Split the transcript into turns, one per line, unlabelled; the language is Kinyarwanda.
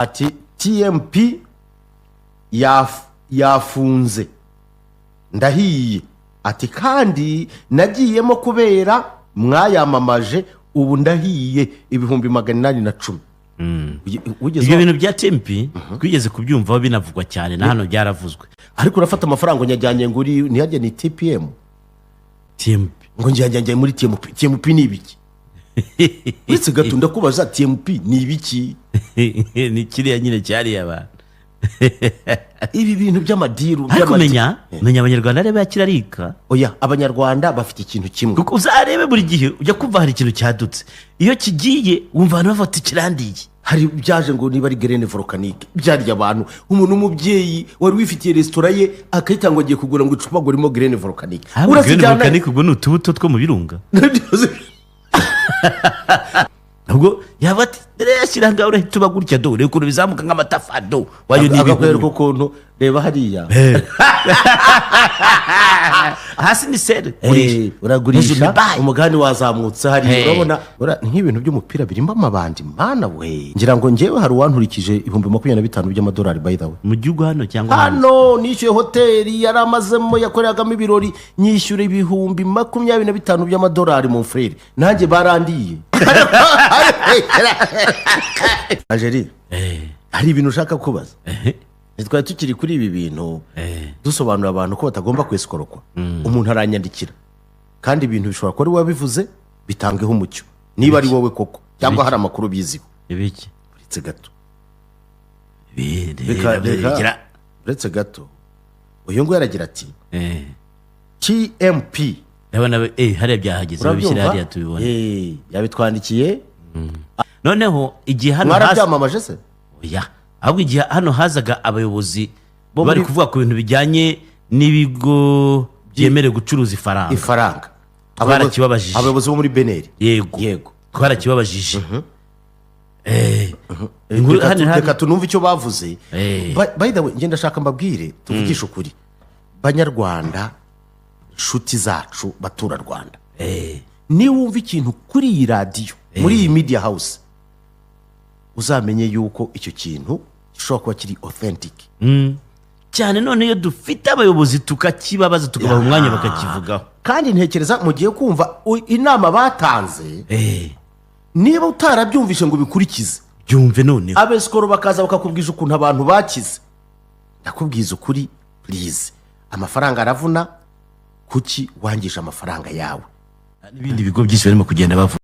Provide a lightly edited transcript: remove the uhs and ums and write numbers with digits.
Ati TMP yafunze, ndahiye. Ati kandi nagiyemo kubera mwayamamaje, ubu ndahiye, 810,000. Wigeze
Ibyo bintu bya TMP twigeze kubyumvaho, binavugwa cyane, na hano byaravuzwe.
Ariko urafata amafaranga nyajyanye ngo uri ntihajye ni TPM.
TMP.
Ngo njyanye muri TMP. TMP ni ibiki? Uretse gato, ndakubaza, TMP ni ibiki?
Ni kiriya nyine cyariye abantu.
Ibi bintu by'amadiru
Ariko menya Abanyarwanda arebe yakirarika.
Oya, Abanyarwanda bafite ikintu kimwe.
Kuko uzarebe, buri gihe ujya kumva hari ikintu cyadutse, iyo kigiye wumva abantu bavuga ati kirandiye.
Hari byaje ngo niba ari graine volcanique, byarya abantu. Umuntu w'umubyeyi wari wifitiye resitora ye akayitanga ngo agiye kugura ngo icupa ngo ririmo graine volcanique.
Graine volcanique ubwo ni utubuto two mu birunga. Ubwo yaba ati dore yashyira ngaho, urahita uba gutya, do reba ukuntu bizamuka nk'amatafari, do wayo ni
Akakwereka
ibihumyo.
ukuntu, reba hariya.
Hasi ni sell.
Eh, uragurisha.
Hejuru ni buy.
Umugani wazamutse hariya.
Hey.
Urabona nk'ibintu by'umupira birimo amabandi, mana we. Ngira ngo njyewe hari uwanturikije 25,000 by'amadolari, by the way.
Mu gihugu hano cyangwa hanze?
Hano. Nishyuye hoteli yari amazemo, yakoreragamo ibirori, nyishyura 25,000 by'amadolari mu frere, nanjye barandiye. Angeli, hari ibintu ushaka kubaza. Ntitwari tukiri kuri ibi bintu dusobanurira abantu ko batagomba kwesikorokwa? Umuntu aranyandikira, kandi ibintu bishobora kuba ari wowe wabivuze, bitangeho umucyo niba ari wowe koko cyangwa hari amakuru biziho.
Ibiki?
Uretse gato. Reka, uretse gato, uyu nguyu aragira ati TMP.
Ndabona hariya byahageze, babishyira
Urabyumva?
hariya tubibona.
Eh, yabitwandikiye.
Noneho igihe hano haza
Mwarabyamamaje se?
Oya, ahubwo igihe hano hazaga abayobozi
Bo
bari kuvuga ku bintu bijyanye n'ibigo byemerewe gucuruza ifaranga.
Ifaranga.
Twarakibabajije.
Abayobozi bo muri BNR.
Yego.
Yego.
Twarakibabajije. Inkuru
Reka
hano
reka tunumve icyo bavuze. By the way, ngenda ndashaka mbabwire, tuvugishe ukuri, Banyarwanda, nshuti zacu, baturarwanda, niba wumva ikintu kuri iyi radiyo, muri iyi media house, uzamenye yuko icyo kintu gishobora kuba kiri authentic.
Cyane. None iyo dufite abayobozi tukakibabaza, tukabaha umwanya bakakivugaho.
Kandi ntekereza mugiye kumva inama batanze. Niba utarabyumvishe ngo ubikurikize,
Byumve noneho.
Abesikoro bakaza bakakubwiza ukuntu abantu bakize, ndakubwiza ukuri, please, amafaranga aravuna. Kuki wangije amafaranga yawe?
N'ibindi bigo byinshi barimo kugenda bavuga.